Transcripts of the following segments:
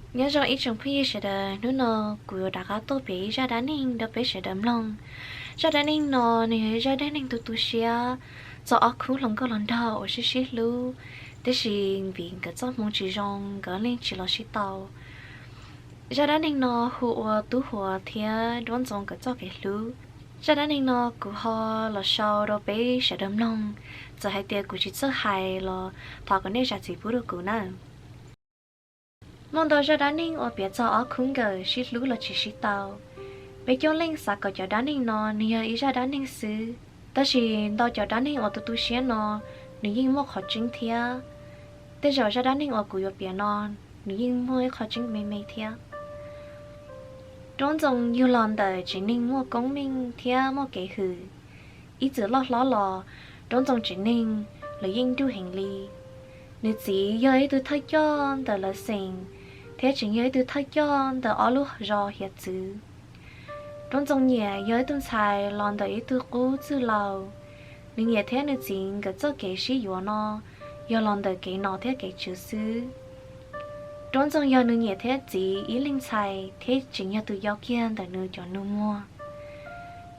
Nyob zoo ib tsoom phooj ywg sawv daws, hnub no kuv yuav rov qab tuaj piav ib zaj dab neeg rau peb sawv daws mloog. Zaj dab neeg no nws yog ib zaj dab neeg tu tu siab txog ob khub hluas nkauj hluas nraug uas sib sib hlub, tiam sis vim nkawd txoj hmoo tsis zoo nkawd yeej tsis los sib tau. Zaj dab neeg no hu ua Tub Huas thiab Duab Ntxoo nkawd txoj kev hlub. Zaj dab neeg no kuv ho los sau rau peb sawv daws mloog, txawm hais tias kuv tsis txawj hais los thov kom nej zam txim pub rau kuv nawb. Muaj ntau zaj dab neeg uas piav txog ob khub nkawd sib hlub los tsis sib tau. Peb coob leej xav kom cov dab neeg no nws yog ib zaj dab neeg xwb, tab sis ntau cov dab neeg uas tu tu siab no nws yeej muaj qhov tseeb thiab. Tej zaum zaj dab neeg uas kuv yuav piav no nws yeej muaj ib qho tseeb me me thiab. Duab Ntxoo yug los ntawm tsev neeg muaj koob meej thiab muaj kev hwm. Ib txwm loj hlob los, Duab Ntxoo tsev neeg lawv yeej nruj heev li. Nws txiv yog ib tug thawj coj ntawm lawv xeem, thiab tseem yog ib tug thawj coj ntawm ob lub zos hiav txwv. Duab Ntxoo niam yog ib tug ntxhais los ntawm ib tug qub txwj laus. Nws niam thiab nws txiv nkawd txoj kev sib yuav no yog los ntawm kev nom thiab kev tswv xwb. Duab Ntxoo yog nws niam thiab txiv ib leeg ntxhais thiab tseem yog tus yau kiag ntawm nws cov nus muag.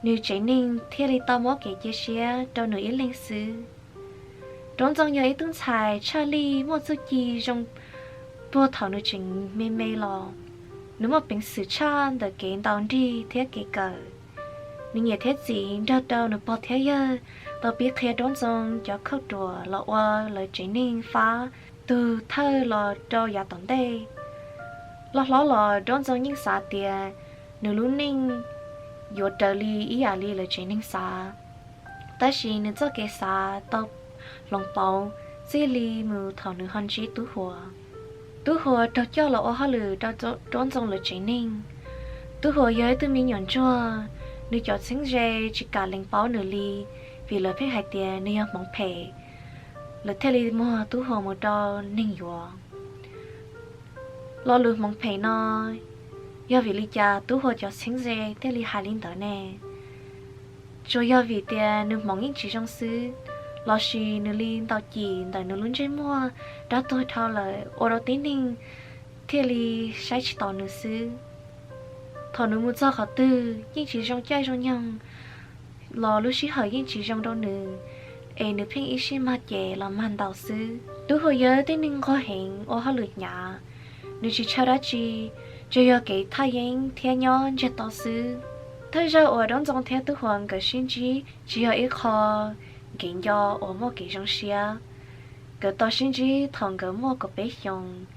Nws tsev neeg thiaj li tau muab kev cia siab rau nws ib leeg xwb. Duab Ntxoo yog ib tug ntxhais tshaj lij muaj txuj ci zoo puag thaum nws tseem me me los. Nws muaj peev xwm tshaj ntawm kev ntaus nrig thiab kev kawm. Nws niam thiab txiv nrog rau nws pog thiab yawg tau pib qhia Duab Ntxoo cov khauj ruam los ua lawv tsev neeg fab tug thawj los rau yav tom ntej. Loj hlob los Duab Ntxoo yeej xav tias nws lub neej yuav raws li ib yam li lawv tsev neeg xav. Tab sis nws txoj kev xav tau hloov pauv txij li mus thaum nws ho ntsib Tub Huas. Tub Huas raug coj los ua hauj lwm rau Duab Ntxoo lawv tsev neeg. Tub Huas yog ib tug me nyuam ntsuag, nws cov txheeb ze tsis kam lees paub nws li, vim lawv pheej hais tias nws yog hmoov phem, lawv thiaj li muag Tub Huas mus rau neeg yuav. Lo lus hmoov phem no yog vim li cas Tub Huas cov txheeb ze thiaj li hais li ntawd ne? Tsuas yog vim tias nws hmoov yeej tsis zoo xwb, lossis nws li ntaus cim ntawm nws lub ntsej muag rov tuag dhau lawm ua rau tib neeg thiaj li saib tsis taus nws xwb. Thaum nws mus txog qhov twg yeej tsis zoo caij zoo nyoog, los lub sij hawm yeej tsis zoo rau nws, es nws pheej ib sij mag ces los mag ntaus xwb. Tub Huas yog tib neeg nquag heev ua hauj lwm hnyav, nws tsis tshawb dab tsi, tsuas yog kev thaj yeeb thiab nyob ntsiag to xwb. Thawj zaug uas Duab Ntxoo thiab Tub Huas nkawd sib ntsib tsis yog ib qho kev nco uas muaj kev zoo siab. Nkawd tau sib ntsib thaum nkawd muaj kaum peb xyoos.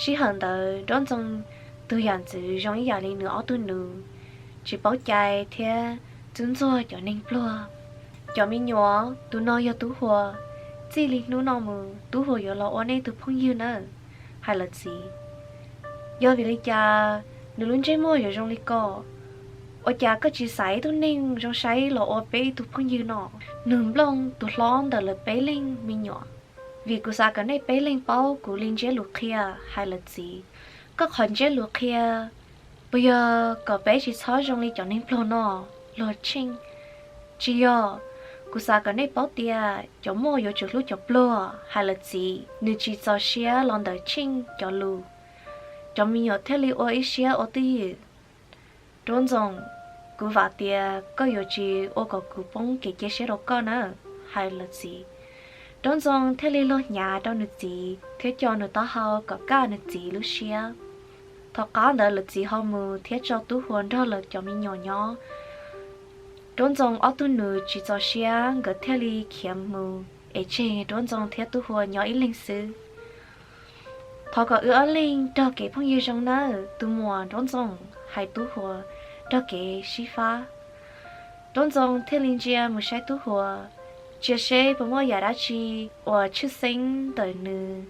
Sij hawm ntawd Duab Ntxoo tus yam ntxwv zoo ib yam li nws ob tug nus, tsis paub cai thiab txwb ntxuag cov neeg pluag. Cov me nyuam, tus no yog Tub Huas, txij li hnub no mus Tub Huas yuav los ua nej tug phooj ywg nawb, hais lawv txiv. Yog vim li cas nws lub ntsej muag yuav zoo li ko? Ua cas koj tsis xaiv ib tug neeg zoo saib los ua peb ib tug phooj ywg no? Nug Nplooj tus hlob ntawm lawv peb leeg me nyuam. Vim kuv xav kom nej peb leeg paub kuv li ntsiab lus qhia, hais lawv txiv. Koj qhov ntsiab lus qhia, puas yog kom peb tsis txhob zoo li cov neeg pluag no, luag tsheej? Tsis yog, kuv xav kom nej paub tias cov muaj yuav tsum hlub cov pluag, hais lawv txiv. Nws tsis txaus siab los ntawm tsheej cov lus. Cov me nyuam thiaj li ua ib siab ua twj ywm. Duab Ntxoo, kuv vam tias koj yuav tsis ua kom kuv poob kev cia siab rau koj nawb, hais lawv txiv. Duab Ntxoo thiaj li luag hnyav rau nws txiv thiab co nws taub hau kom kaj nws txiv lub siab. Thaum qab ntawd lawv txiv ho mus thiab tso Tub Huas nrog lawv cov me nyuam nyob. Duab Ntxoo ob tug nus tsis txaus siab, nkawd thiaj li khiav mus es tseg Duab Ntxoo thiab Tub Huas nyob ib leeg xwb. Thov kom wb ob leeg nrog kev phooj ywg zoo nawb tus muam Duab Ntxoo, hais Tub Huas nrog kev sib fab. Duab Ntxoo thiaj li ntsia mus saib Tub Huas, ntsia seb puas muaj yam dab tsi uas tshwj xeeb ntawm nws.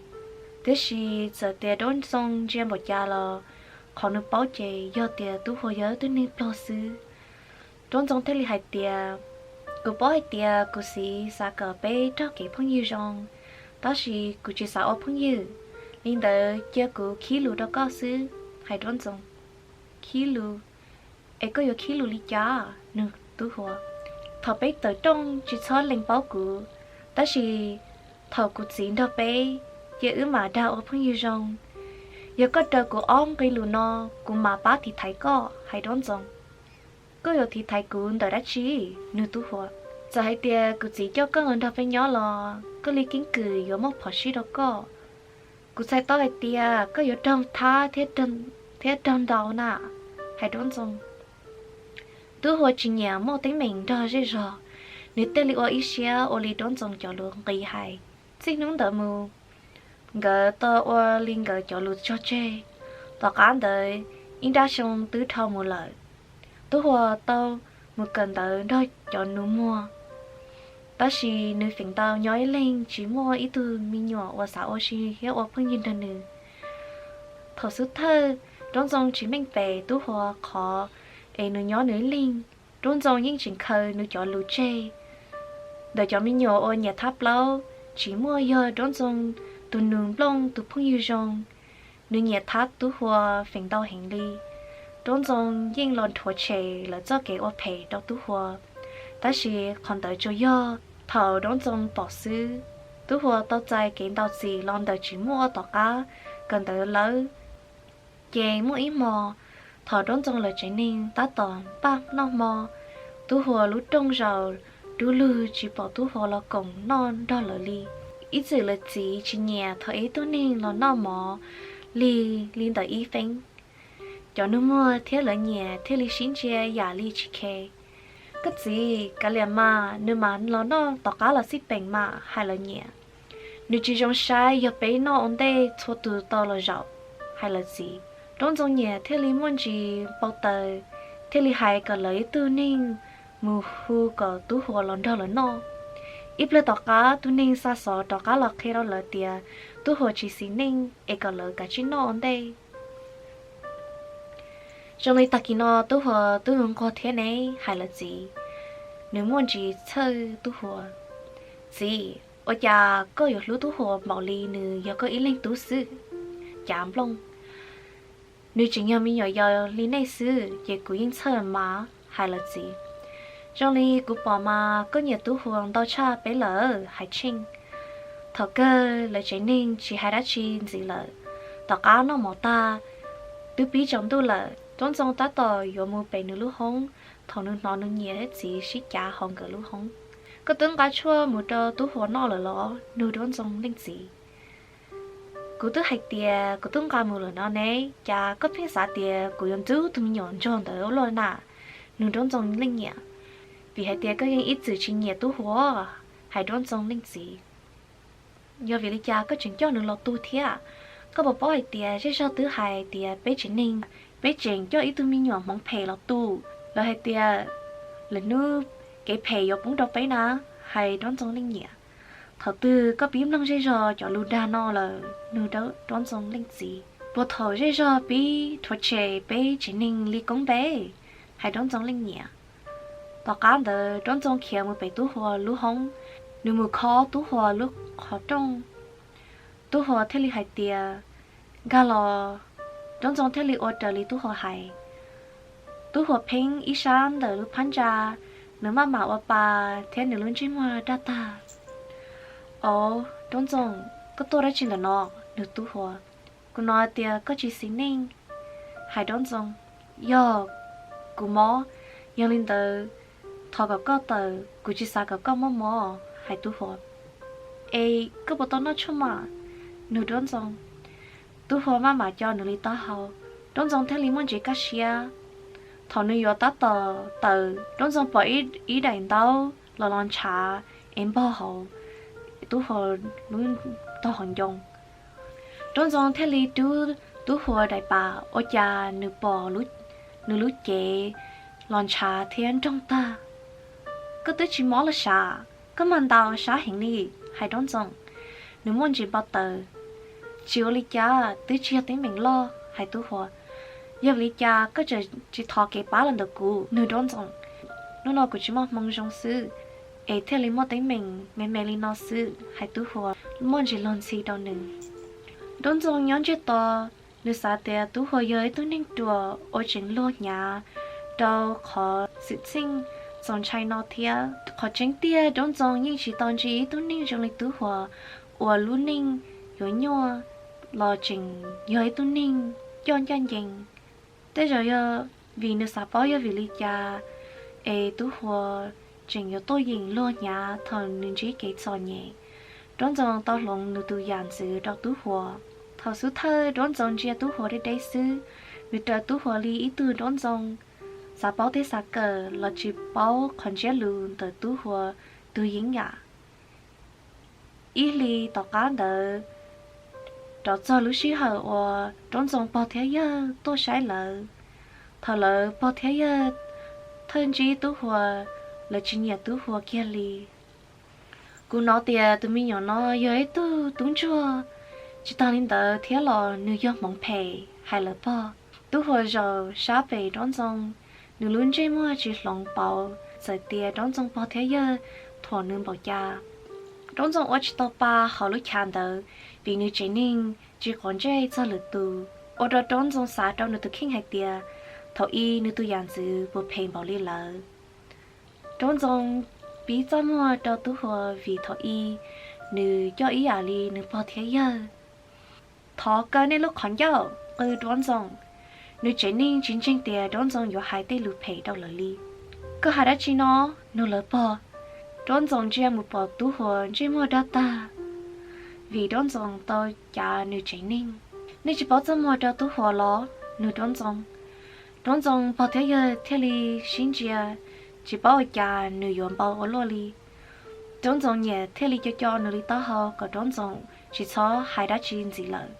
Tiam sis txawm tias Duab Ntxoo ntsia npaum cas los qhov nws paub ces yog tias Tub Huas yog ib tug neeg pluag xwb. Duab Ntxoo thiaj li hais tias, kuv paub hais tias kuv txiv xav kom peb nrog kev phooj ywg zoo, tab sis kuv tsis xav ua phooj ywg. Li ntawd cia kuv khib lus rau koj xwb, hais Duab Ntxoo. Khib lus? Es koj yuav khib lus li cas? Nug Tub Huas. Thaum peb tawm rooj tsis txhob lees paub kuv, tab sis thaum kuv txiv nrog peb, cia wb mam dag ua phooj ywg zoo. Yog koj raws kuv ob nqe lus no, kuv mam pab tiv thaiv koj, hais Nraub Ntxoo. Koj yuav tiv thaiv kuv ntawm dab tsi? Nug Tub Huas. Txawm hais tias kuv txiv coj koj los nrog peb nyob los koj li keeb kwm yuav muaj phom sij rau koj. Kuv txhais tau hais tias koj yuav raug thab thiab raug ntau na, hais Nraub Ntxoo. Tub Huas tsis nyiam muaj teeb meem nrog zej zog, nws thiaj li ua ib siab ua li Nraub Ntxoo cov lus nqis hais. Txij hnub ntawd mus, nkawd tau ua li nkawd cov lus cog tseg. Tom qab ntawd ib nrab xyoo twb dhau mus lawm, Tub Huas tau mus kawm ntawv nrog cov nus muag. Tab sis nws feem ntau nyob ib leeg tsis muaj ib tug me nyuam uas xav ua si thiab ua phooj ywg nrog nws. Thaum xub thawj, Nraub Ntxoo tsis meej pem Tub Huas qhov es nws nyob nws ib leeg. Nraub Ntxoo yeej tseem khaws nws cov lus tseg. Ntawm cov me nyuam uas nyiam thab plaub, tsis muaj yog Nraub Ntxoo tus nus nplooj tus phooj ywg zoo. Nws nyiam thab Tub Huas feem ntau heev li. Nraub Ntxoo yeej los nrhuav tshem lawv txoj kev ua phem rau Tub Huas, tab sis qhov ntawd tsuas yog thaum Nraub Ntxoo pom xwb. Tub Huas tau txais kev ntau txim los ntawm tsis muaj ua tom qab kawm ntawv lawm. Ces muaj ib hmo, thaum Nraub Ntxoo lawv tsev neeg tab tom npaj noj hmo, Tub Huas lub rooj zaum dub lug tsis pom Tub Huas los koom noj nrog lawv li. Ib txwm lawv txiv tsis nyiam thaum ib tug neeg los noj mov lig li ntawm ib feeb. Cov nus muag thiab lawv nyiam thiaj li sib ntsia yam li tsis khe. Koj txiv, kav liam mas, nws mas los noj tom qab los xij peem mas, hais lawv nyiam. Nws tsis zoo saib, yog peb noj ua ntej txhua tus tau los zaum, hais lawv txiv. Nraub Ntxoo nyiam thiaj li muaj ntsis npau taws, thiaj li hais kom lawv ib tug neeg mus hu kom Tub Huas los nrog lawv noj. Ib pliag tom qab tus neeg xa xov rov qab los qhia rau lawv tias Tub Huas tsis xis neej es kom lawv kav tsij noj ua ntej. Zoo li tag kis no Tub Huas twb nquag thiab ne, hais lawv txiv. Nws muaj ntsis txhawj Tub Huas. Txiv, ua cas koj yuav hlub Tub Huas npaum li nws yog koj ib leeg tub xwb? Cav nplooj, nws tseem yog me nyuam yaus li nej xwb ces kuv yeej txhawj mas, hais lawv txiv. Zoo li kuv pom mas koj nyiam Tub Huas ntau tshaj peb lawm, hais Tsheej. Thaum kawg lawv tsev neeg tsis hais dab tsi ntxiv lawm. Tom qab noj mov tag, twb pib tsaus ntuj lawm, Nraub Ntxoo tab tom yuav mus pem nws lub hoob, thaum nws hnov nws niam thiab txiv sib cav hauv nkawd lub hoob. Koj twb nqa tshuaj mus rau Tub Huas noj lawm los? Nug Nraub Ntxoo leej txiv. Kuv twb hais tias kuv twb nqa mus lawm no ne, cas koj pheej xav tias kuv yuav ntxub tus me nyuam ntsuag ntawd ua luaj na? Nug Nraub Ntxoo leej niam. Vim hais tias koj yeej ib txwm tsis nyiam Tub Huas, hais Nraub Ntxoo leej txiv. Yog vim li cas koj tseem coj nws los tu thiab? Koj puas paub hais tias zej zog twb hais tias peb tsev neeg, peb tseem coj ib tug me nyuam hmoov phem los tu, lawv hais tias lwm hnub kev phem yuav poob rau peb na, hais Nraub Ntxoo leej niam. Thaum twg koj pib mloog zej zog cov lus dag no lawm? Nug Nraub Ntxoo leej txiv. Puag thaum zej zog pib rhuav tshem peb tsev neeg li koob npe, hais Nraub Ntxoo leej niam. Tom qab ntawd Nraub Ntxoo khiav mus pem Tub Huas lub hoob, nws mus khob Tub Huas lub qhov rooj. Tub Huas thiaj li hais tias, nkag los. Nraub Ntxoo thiaj li ua raws li Tub Huas hais. Tub Huas pheeb ib sab ntawm lub phab ntsa, nws maj mam ua pa thiab nws lub ntsej muag daj tag. Au, Nraub Ntxoo, koj tuaj dab tsi ntawm no? Nug Tub Huas. Kuv hnov tias koj tsis xis neej, hais Nraub Ntxoo. Yog, kuv mob, yog li ntawd thov kom koj tawm, kuv tsis xav kom koj mob mob, hais Tub Huas. Es koj puas tau noj tshuaj mas? Nug Nraub Ntxoo. Tub Huas maj mam co nws li taub hau, Nraub Ntxoo thiaj li muaj ntsis kaj siab. Thaum nws yuav tab tom tawm, Nraub Ntxoo pom ib daim ntaub los los ntshav es npog hauv Tub Huas lub tog hauv ncoo. Nraub Ntxoo thiaj li rub Tub Huas daim pam, ua cas nws pom nws lub cev los ntshav thiab nroog tag. Koj twb tsis mob los sav, koj mag ntaus sab heev li, hais Nraub Ntxoo. Nws muaj ntsis npau taws. Tsis ua li cas, twb tsis yog teeb meem loj, hais Tub Huas. Yog vim li cas koj tseem tsis thov kev pab los ntawm kuv? Nug Nraub Ntxoo. Hnub no kuv tsis muaj hmoo zoo xwb, es thiaj li muaj teeb meem me me li no xwb, hais Tub Huas muaj ntsis luag ntxhi rau nws. Nraub Ntxoo nyob ntsiag to, nws xav tias Tub Huas yog ib tug neeg ruam uas tseem luag hnyav rau qhov xwm txheej txaus ntshai no thiab. Qhov tseeb tiag Nraub Ntxoo yeej tsis tau ntsib ib tug neeg zoo li Tub Huas uas lub neej yuav nyuaj los tseem yog ib tug neeg coj ncaj ncees. Tej zaum yog vim nws xav paub yog vim li cas es Tub Huas tseem yuav tuaj yeem luag hnyav thaum nws ntsib kev txom nyem. Nraub Ntxoo tau hloov nws tus yam ntxwv rau Tub Huas. Thaum xub thawj Nraub Ntxoo ntsia Tub Huas deb deb xwb, nws raws Tub Huas li ib tug Nraub Ntxoo xav paub tej xav kawm los tsis paub qhov ntsiab lus ntawm Tub Huas tus yeeb yam. Ib hlis tom qab ntawd rov txog lub sij hawm uas Nraub Ntxoo pog thiab yawg tuaj saib lawv. Thaum lawv pog thiab yawg thawj ntsib Tub Huas, lawv tsis nyiam Tub Huas kiag li. Kuv hnov tias tus me nyuam no yog ib tug tub ntsuag, tsis tag li ntawd thiab los nws yog hmoov phem, hais lawv pog. Tub Huas zaum sab pem Nraub Ntxoo, nws lub ntsej muag tsis hloov pauv txawm tias Nraub Ntxoo pog thiab yawg thuam nws npaum cas. Nraub Ntxoo ua tsis tau pa hauv lub chav ntawd vim nws tsev neeg tsis quav ntsej txog lwm tus, ua rau Nraub Ntxoo xav rau nws tus kheej hais tias thaum i nws tus yam ntxwv puas phem npaum li lawv. Nraub Ntxoo pib txaj muag rau Tub Huas vim thaum i nws coj ib yam li nws pog thiab yawg. Thov kaw nej lub qhov ncauj, qw Nraub Ntxoo. Nws tsev neeg tsis ntseeg tias Nraub Ntxoo yuav hais tej lus phem rau lawv li. Koj hais dab tsi no? Nug lawv pog. Nraub Ntxoo ntsia mus pom Tub Huas ntsej muag dag tag vim Nraub Ntxoo tau cav nws tsev neeg. Nej tsis paub txaj muag rau Tub Huas los? Nug Nraub Ntxoo. Nraub Ntxoo pog thiab yawg thiaj li sib ntsia, tsis paub ua cas nws yuav npau ua luaj li. Nraub Ntxoo niam thiaj li co co nws li taub hau kom Nraub Ntxoo tsis txhob hais dab tsi ntxiv lawm.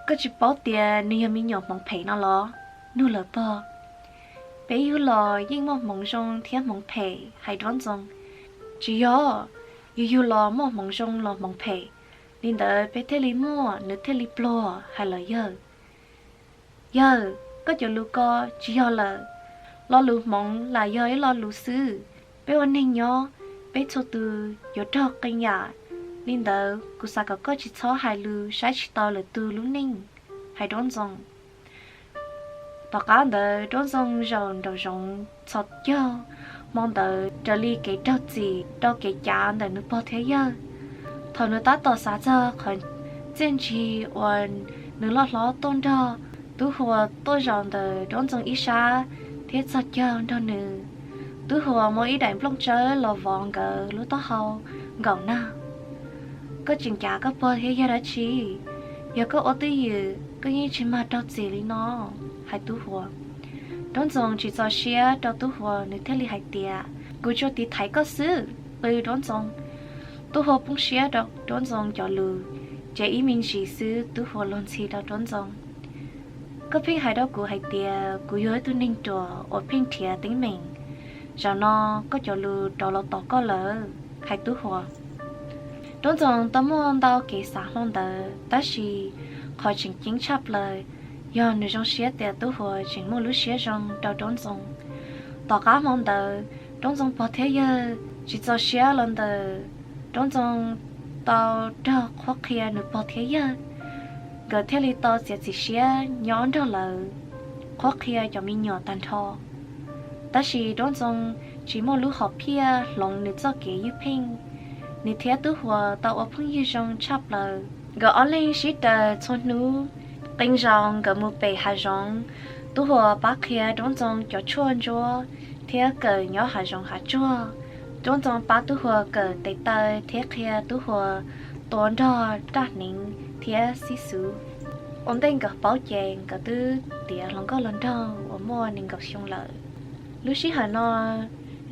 Koj tsis paub tias nws yog me nyuam hmoov phem no los? Nug lawv pog. Peb yug los yeej muaj hmoov zoo thiab hmoov phem, hais Nraub Ntxoo. Tsis yog, yus yug los muaj hmoov zoo los hmoov phem, li ntawd peb thiaj li muaj, nws thiaj li pluag, hais lawv yawg. Yawg, koj cov lus ko tsis yog lawm. Lo lus hmoov lam yog ib lo lus xwb. Peb ua neeg nyob, peb txhua tus yuav raug qee yam. Li ntawd kuv xav kom koj tsis txhob hais lus saib tsis taus lwm tus lub neej, hais Nraub Ntxoo. Tom qab ntawd Nraub Ntxoo zaum nraum zoov txhos caug, hmo ntawd raws li kev raug txim rau kev cav ntawm nws pog thiab yawg. Thaum nws tab tom xav txog qhov txiaj ntsig uas nws loj hlob tuaj nrog Tub Huas tuaj zaum ntawm Nraub Ntxoo ib sab thiab txhos caug nrog nws, Tub Huas muab ib daim nplooj tsawb los vov nkawd lub taub hau nkaum nag. Koj tseem cav koj pog thiab yawg dab tsi? Yog koj ua twj ywm koj yeej tsis mag raug txim li no, hais Tub Huas. Nraub Ntxoo tsis txaus siab rau Tub Huas, nws thiaj li hais tias, kuv tsuas tiv thaiv koj xwb, qw Nraub Ntxoo. Tub Huas poob siab rau Nraub Ntxoo cov lus, ces ib me ntsis xwb Tub Huas luag ntxhi rau Nraub Ntxoo. Koj pheej hais rau kuv hais tias kuv yog ib tug neeg ruam uas pheej nrhiav teeb meem. Zaum no koj cov lus rov los tom koj lawm, hais Tub Huas. Nraub Ntxoo tau muaj ntau kev xav hlo ntawd, tab sis qhov tseem ceeb tshaj plaws yog nws zoo siab tias Tub Huas tseem muaj lub siab zoo rau Nraub Ntxoo. Tom qab hmo ntawd Nraub Ntxoo pog thiab yawg tsis txaus siab los ntawm Nraub Ntxoo tau raug qhuab qhia nws pog thiab yawg, nkawd thiaj li tau txiav txim siab nyob nrog lawv qhuab qhia cov me nyuam tag nrho. Tab sis Nraub Ntxoo tsis muaj lub hom phiaj hloov nws txoj kev ywj pheej. Nws thiab Tub Huas tau ua phooj ywg zoo tshaj plaws. Nkawd ob leeg sib raws txhua hnub. Qee zaus nkawd mus pem hav zoov, Tub Huas pab qhia Nraub Ntxoo cov tshuaj ntsuab thiab kawm nyob hav zoov hav tsuag. Nraub Ntxoo pab Tub Huas kawm tes taw thiab qhia Tub Huas tua nrog raj hneev thiab xib xuv. Ua ntej nkawd paub ces nkawd twb tiav hluas nkauj hluas nraug uas muaj nees nkaum xyoo lawm. Lub sij hawm no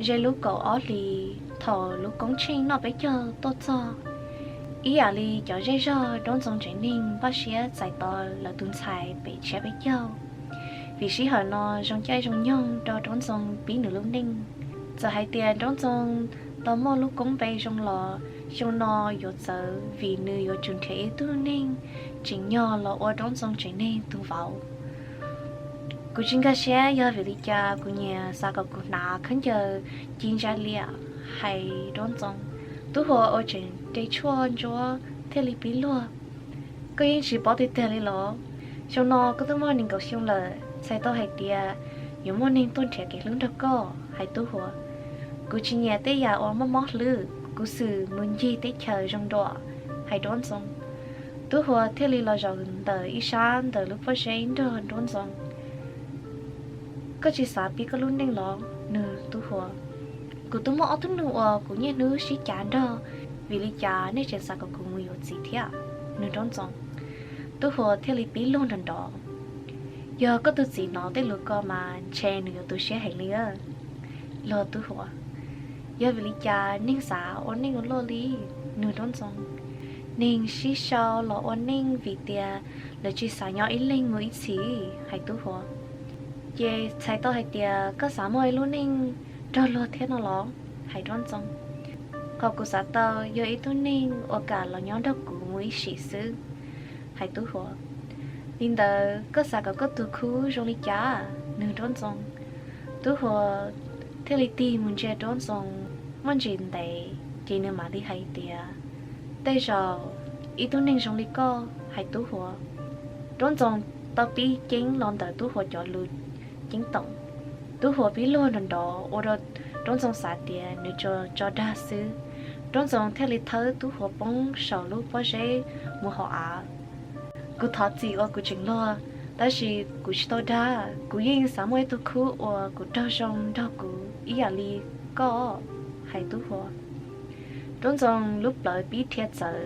ze lub kaum ob hlis thaum lub koob tsheej noj peb caug tuaj txog. Ib yam li cov zej zog, Nraub Ntxoo tsev neeg npaj siab txais tos lawv tus ntxhais pem tshiab peb caug, vim sij hawm no zoo caij zoo nyoog rau Nraub Ntxoo pib nws lub neej. Txawm hais tias Nraub Ntxoo tau muaj lub koob npe zoo los xyoo no yuav txawv vim nws yuav tsum nrhiav ib tug neeg tseem nyog los ua Nraub Ntxoo tsev neeg tus vauv. Kuv tsis nkag siab yog vim li cas kuv niam xav kom kuv hnav khaub ncaws ci ntsa liam, hais Nraub Ntxoo. Tub Huas uas tseem de tshuaj ntsuab thiaj li pib luag. Koj yeej tsis paub tiag tiag li los? Xyoo no koj twb muaj nees nkaum xyoo lawm, txhais tau hais tias yuav muaj neeg tuaj nrhiav kev hlub nrog koj, hais Tub Huas. Kuv tsis nyiam tej yam uas mob mob hlwb, kuv xwm mus ncig teb chaws zoo dua, hais Nraub Ntxoo. Tub Huas thiaj li los zaum ntawm ib sab ntawm lub pob zeb nrog Nraub Ntxoo. Koj tsis xav pib koj lub neej los? Nug Tub Huas. Kuv twb muaj ob tug nus uas kuv niaj hnub sib cav nrog, vim li cas nej tseem xav kom kuv mus yuav txiv thiab? Nug Nraub Ntxoo. Tub Huas thiaj li pib luag nrov nrov. Yog koj tus txiv hnov tej lus ko mas ntshe nws yuav tu siab heev li. Luag Tub Huas. Yog vim li cas neeg xav ua neej ua luaj li? Nug Nraub Ntxoo. Neeg sib sau los ua neej vim tias lawv tsis xav nyob ib leeg mus ib txhis, hais Tub Huas. Ces txhais tau hais tias koj xav muaj ib lub neej nrog luag thiab no los? Hais Nraub Ntxoo. Qhov kuv xav tau yog ib tug neeg uas kam los nyob nrog kuv mus ib sim xwb, hais Tub Huas. Li ntawd koj xav kom koj tus khub zoo li cas? Nug Nraub Ntxoo. Tub Huas thiaj li tig mus ntsia Nraub Ntxoo muaj ntsis ntev ces nws mam li hais tias, tej zaum ib tug neeg zoo li koj, hais Tub Huas. Nraub Ntxoo tau pib ceeb los ntawm Tub Huas cov lus ceeb toom. Tub Huas pib luag nrov nrov ua rau Nraub Ntxoo xav tias nws tso tso dag xwb. Nraub Ntxoo thiaj li thawb Tub Huas poob saum lub pob zeb mus hauv av. Kuv thov txim uas kuv tseem luag, tab sis kuv tsis tau dag. Kuv yeej xav muaj ib tug khub uas kuv raug zoo nrog kuv ib yam li koj, hais Tub Huas. Nraub Ntxoo lub plawv pib dhia txawv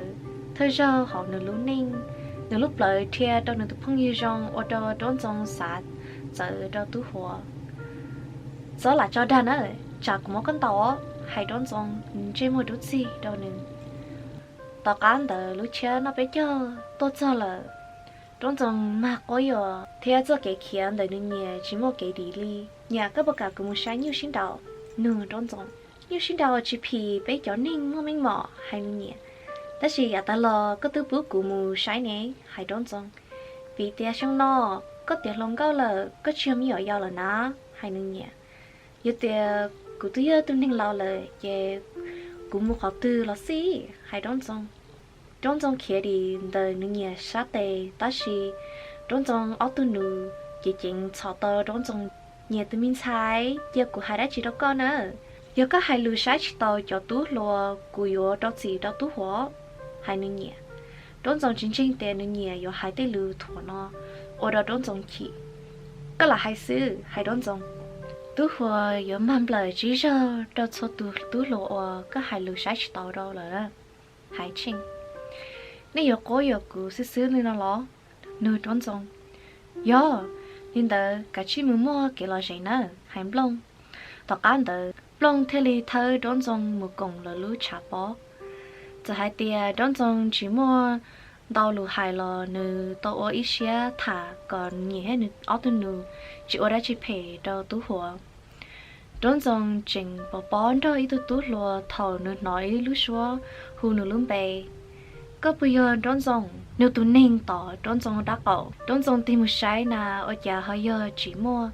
thawj zaug hauv nws lub neej. Nws lub plawv dhia rau nws tus phooj ywg zoo ua rau Nraub Ntxoo xav txawv rau Tub Huas. Txhob lam tso dag na, tsam kuv muab koj ntaus, hais Nraub Ntxoo ntsej muag dub txig rau nws. Tom qab ntawd lub tshiab noj peb caug tuaj txog lawm. Nraub Ntxoo mag quab yuam thiab txoj kev khiav ntawm nws niam tsis muaj kev dim li. Niam, koj puas kam kuv mus saib nyuj sib nraus? Nug Nraub Ntxoo. Nyuj sib nraus tsis phim, peb cov neeg muaj meej mom, hais nws niam. Tab sis yav tas los koj twb pub kuv mus saib ne, hais Nraub Ntxoo. Vim tias xyoo no koj tiav hluas nkauj lawm, koj tsis yog me nyuam yaus lawm na, hais nws niam. Yog tias kuv twb yog tus neeg laus lawm ces kuv mus qhov twg los xij, hais Nraub Ntxoo. Nraub Ntxoo khiav dim ntawm nws niam sab tes, tab sis Nraub Ntxoo ob tug nus ceev ceev txhom tau Nraub Ntxoo. Niam tus me ntxhais, cia kuv hais dab tsi rau koj na. Yog koj hais lus saib tsis taus cov tub hluas, kuv yuav rau txim rau Tub Huas, hais nws niam. Nraub Ntxoo tsis ntseeg tias nws niam yuav hais tej lus thuam no ua rau Nraub Ntxoo chim. Koj lam hais xwb, hais Nraub Ntxoo. Tub Huas yuav mag nplawm tsib zaug rau txhua tus tub hluas uas koj hais lus saib tsis taus rau lawm, hais Tsheej. Nej yuav quab yuam kuv xwb xwb li no los? Nug Nraub Ntxoo. Yog li ntawd kav tsij mus muaj kev lom zem nawb, hais Nplooj. Tom qab ntawd Nplooj thiaj li thawb Nraub Ntxoo mus koom lawv lub tshav pob. Txawm hais tias Nraub Ntxoo tsis muaj ntau lus hais los nws tau ua ib siab tham kom nws niam thiab nws ob tug nus tsis ua dab tsi phem rau Tub Huas. Nraub Ntxoo tseem pov pob nrog ib tug tub hluas thaum nws hnov ib lub suab hu nws lub npe. Koj puas yog Nraub Ntxoo? Nws tus neeg tom Nraub Ntxoo dab qaum. Nraub Ntxoo tig mus saib na ua cas ho yog Tsim Muaj.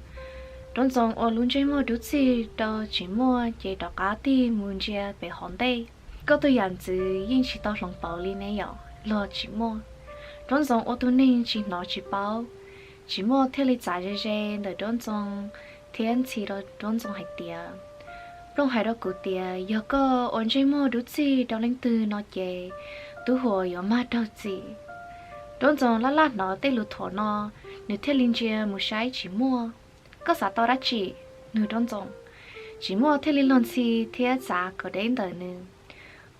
Nraub Ntxoo ua lub ntsej muag dub txig rau Tsim Muaj ces rov qab tig mus ntsia pem hauv ntej. Koj tus yam ntxwv yeej tsis tau hloov pauv li ne yom, luag Tsim Muaj. Nraub Ntxoo ua tus neeg tsis hnov tsis paub. Tsim Muaj thiaj li txav ze ze ntawm Nraub Ntxoo thiab ntxhi rau Nraub Ntxoo hais tias, Nplooj hais rau kuv tias yog koj ua ntsej muag dub txig rau leej twg no ces Tub Huas yuav mag raug txim. Nraub Ntxoo laj laj hnov tej lus thuam no, nws thiaj li ntsia mus saib Tsim Muaj. Koj xav tau dab tsi? Nug Nraub Ntxoo. Tsim Muaj thiaj li luag ntxhi thiab txav kom deb ntawm nws.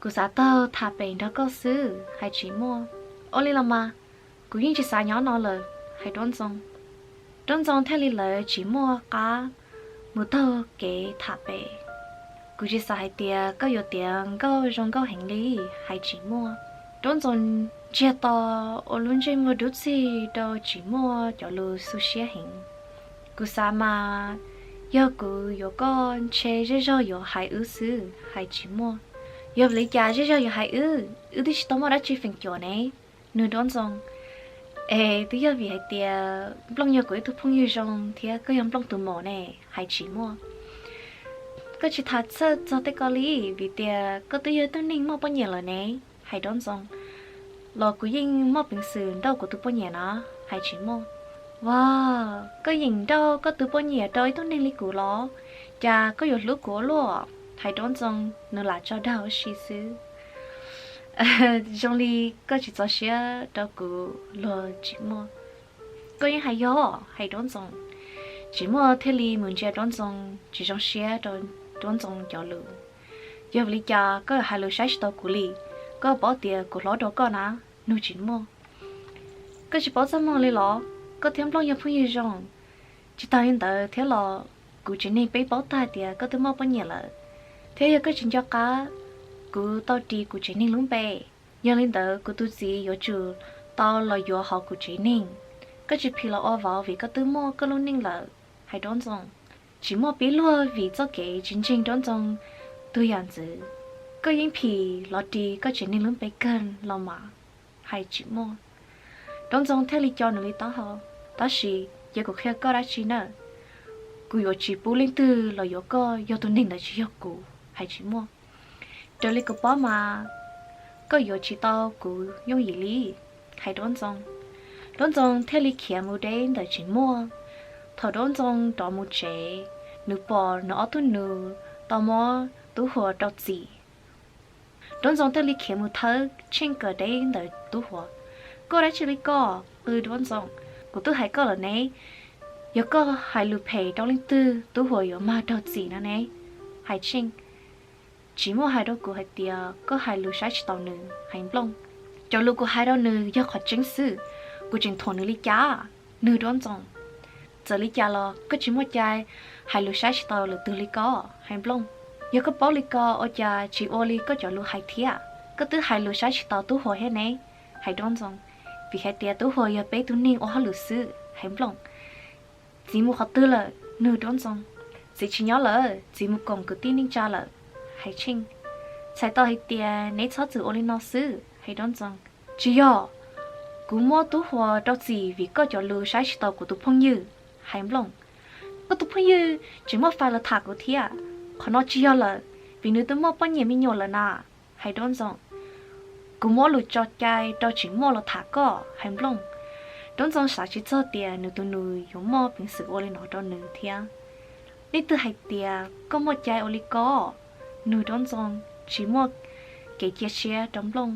Kuv xav taug tham pem nrog koj xwb, hais Tsim Muaj. Ua li los mas, kuv yeej tsis xav nyob no lawm, hais Nraub Ntxoo. Nraub Ntxoo thiaj li lawv Tsim Muaj qab mus taug kev tham pem. Kuv tsis xav hais tias koj yuav tiav nkauj zoo nkauj heev li, hais Tsim Muaj. Nraub Ntxoo ntsiag to ua lub ntsej muag dub txig rau Tsim Muaj cov lus xu siab heev. Kuv xav mas yog kuv yuav koj ntshe zej zog yuav hais wb xwb, hais Tsim Muaj. Yog vim li cas zej zog yuav hais wb? Wb twb tsis tau muaj dab tsi feem cuam ne, nug Nraub Ntxoo. Es twb yog vim hais tias Nplooj yog kuv ib tug phooj ywg zoo thiab koj yog Nplooj tus maum ne, hais Tsim Muaj. Koj tsis tham txhawj txog tej ko li, vim tias koj twb yog ib tug neeg muaj poj niam lawm ne, hais Nraub Ntxoo. Los kuv yeej muaj peev xwm nrauj kuv tus poj niam na, hais Tsim Muaj. Vaj, koj yeem nrauj koj tus poj niam rau ib tug neeg li kuv los? Cas koj yuav hlub kuv ua luaj? Hais Nraub Ntxoo, nws lam tso dag ua si xwb. zoo li koj tsis txaus siab rau kuv los Tsim Muaj. Koj yeej hais yog, hais Nraub Ntxoo. Tsim Muaj thiaj li mus ntsia Nraub Ntxoo tsis zoo siab rau Nraub Ntxoo cov lus. Yog vim li cas koj hais lus saib tsis taus kuv li? Koj paub tias kuv hlob dua koj na, nug Tsim Muaj. Koj tsis paub txaj muag li los? Koj thiab Nplooj yog phooj ywg zoo. Tsis tas li ntawd thiab los kuv tsev neeg peb paub tag tias koj twb muaj poj niam lawm, thiab yog koj tsis nco qab, kuv tau ris kuv tsev neeg lub npe. Yog li ntawd kuv tus txiv yuav tsum tau los yuav hauv kuv tsev neeg. Koj tsis phim los ua vauv vim koj twb muaj koj lub neej lawm, hais Nraub Ntxoo. Tsim Muaj pib luag vim txoj kev tsis ntseeg Nraub Ntxoo tug yam ntxwv. Koj yeej phim los ris koj tsev neeg lub npe kawg los mas, hais Tsim Muaj. Nraub Ntxoo thiaj li co nws li taub hau. Tab sis cia kuv qhia koj dab tsi na, kuv yuav tsis pub leej twg los yuav koj yog tus neeg ntawd tsis yog kuv, hais Tsim Muaj. Raws li kuv paub mas koj yuav tsis tau kuv yooj yim li, hais Nraub Ntxoo. Nraub Ntxoo thiaj li khiav mus deb ntawm Tsim Muaj. Thaum Nraub Ntxoo rov mus tsev, nws pom nws ob tug nus tau muab Tub Huas rau txim. Nraub Ntxoo thiaj li khiav mus thawb tsheej kawm deb ntawm Tub Huas. Koj dab tsi li koj, qw Nraub Ntxoo. Kuv twb hais koj lawm ne, yog koj hais lus phem rau leej twg Tub Huas yuav mag raug txim no ne, hais tsheej. Tsim Muaj hais rau kuv hais tias koj hais lus saib tsis taus nws, hais Nplooj. Cov lus kuv hais rau nws yog qhov tseeb xwb, kuv tseem thuam nws li cas, nug Nraub Ntxoo. Txawm li cas los koj tsis muaj cai hais lus saib tsis taus lwm tus li ko, hais Nplooj. Yog koj paub li ko ua cas tsis ua li koj cov lus hais thiab? Koj twb hais lus saib tsis taus Tub Huas thiab ne, hais Nraub Ntxoo. Vim hais tias Tub Huas yog peb tug neeg ua hauj lwm xwb, hais Nplooj. Txiv mus qhov twg lawm, nug Nraub Ntxoo. Txiv tsis nyob lawm, txiv mus koom kwv tij neej tsa lawm, hais tsheej. Txhais tau hais tias neb txhob txwm ua li no xwb, hais Nraub Ntxoo. Tsis yog, kuv muab Tub Huas rau txim vim koj cov lus saib tsis taus kuv tus phooj ywg, hais Nplooj. Koj tus phooj ywg tseem muaj fais los tham kuv thiab. Qhov no tsis yog lawm, vim nws twb muaj poj niam me nyuam lawm na, hais Nraub Ntxoo. Kuv muab lus tso cai rau Tsim Muaj los tham koj, hais Nplooj. Nraub Ntxoo xav tsis txog tias nws tus nus yuav muaj peev xwm ua li no rau nws thiab. Leej twg hais tias koj muaj cai ua li ko? Nug Nraub Ntxoo tsis muaj kev cia siab rau Nplooj.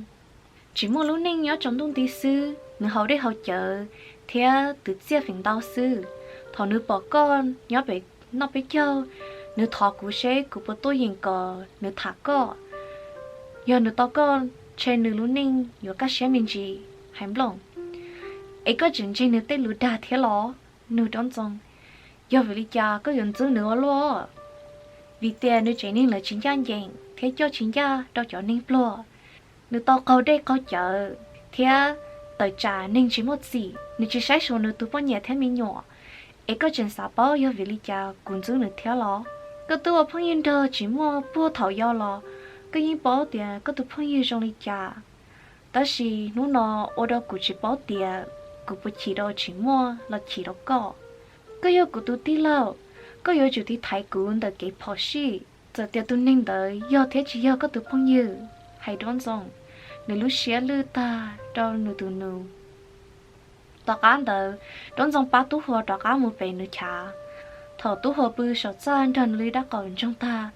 Tsim Muaj lub neej nyob tsaus ntuj nti xwb, nws haus dej haus cawv thiab twv txiaj feem ntau xwb. Thaum nws pom koj nyob pem noj peb caug, nws thov kuv seb kuv puas tuaj yeem kom nws tham koj. Yog nws tau koj, ntshe nws lub neej yuav kaj siab me ntsis, hais Nplooj. Es koj tseem ntseeg nws tej lus dag thiab los? Nug Nraub Ntxoo. Yog vim li cas koj yuav ntxub nws ua luaj? Vim tias nws tsev neeg lawv tsis ncaj ncees thiab coj tsis ncaj rau cov neeg pluag. Nws tau qaug dej qaug cawv thiab tawm tsam neeg tsis muaj txim, nws tsis saib xyuas nws tus poj niam thiab me nyuam. Es koj tseem xav paub yog vim li cas kuv ntxub nws thiab los? Koj twb ua phooj ywg nrog Tsim Muaj puag thaum yau los, koj yeej paub tias koj tus phooj ywg zoo li cas. Tab sis hnub no ua rau kuv tsis paub tias kuv puas chim rau Tsim Muaj los chim rau koj. Koj yog kuv tus tij laug, koj yuav tsum tiv thaiv kuv ntawm kev phom sij, txawm tias tus neeg ntawd yog thiab tsis yog koj tus phooj ywg, hais Nraub Ntxoo. Nws lub siab lwj tag rau nws tus nus. Tom qab ntawd, Nraub Ntxoo pab Tub Huas rov qab mus pem nws chav. Thaum Tub Huas pw saum txaj nrog nws li dab qaum ntsoog tag,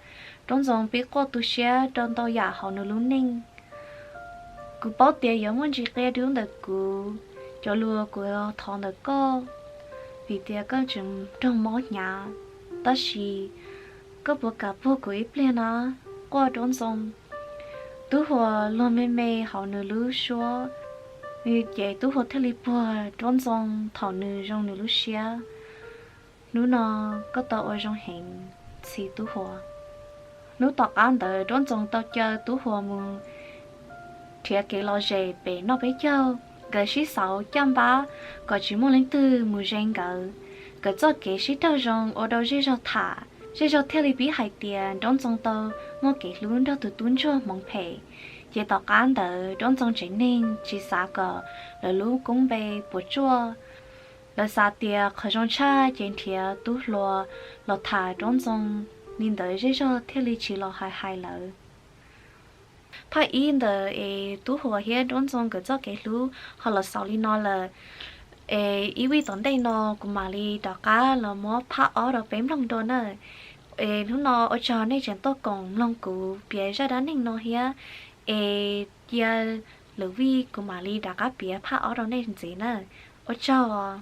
Nraub Ntxoo pib quaj tu siab rau ntau yam hauv nws lub neej. Kuv paub tias yuav muaj ntsis qia dub ntawm kuv cov lus kuv thov ntawm koj, vim tias koj tseem raug mob hnyav. Tab sis koj puas kam puag kuv ib pliag na, quaj Nraub Ntxoo. Tub Huas luag me me hauv nws lub suab, ces Tub Huas thiaj li puag Nraub Ntxoo thaum nws zoo nws lub siab. Hnub no koj tau ua zoo heev, txiv Tub Huas. Hnub tom qab ntawd Nraub Ntxoo tau caw Tub Huas mus nrhiav kev lom zem pem noj peb caug. Nkawd sib xauv caj npab kom tsis muaj leej twg mus ze nkawd. Nkawd txoj kev sib raug zoo ua rau zej zog tham, zej zog thiaj li pib hais tias Nraub Ntxoo tau muaj kev hlub nrog tus tub ntsuag hmoov phem. Ces tom qab ntawd Nraub Ntxoo tsev neeg tsis xav kom lawv lub koob npe puas tsuaj. Lawv xav tias qhov zoo tshaj ces nrhiav Tub Huas los tham Nraub Ntxoo, li ntawd zej zog thiaj li tsis los hais hais lawv. Phaj ib ntawm es Tub Huas thiab Nraub Ntxoo nkawd txoj kev hlub ho los xaus li no lawm. Es ib vij tom ntej no kuv mam li rov qab los muab phaj ob rau peb mloog dua na. Es hnub no ua tsaug nej tseem tuaj koom mloog kuv piav zaj dab neeg no thiab. Es Cia lwm vij kuv mam li rov qab piav phaj ob rau nej ntxiv na. Ua tsaug.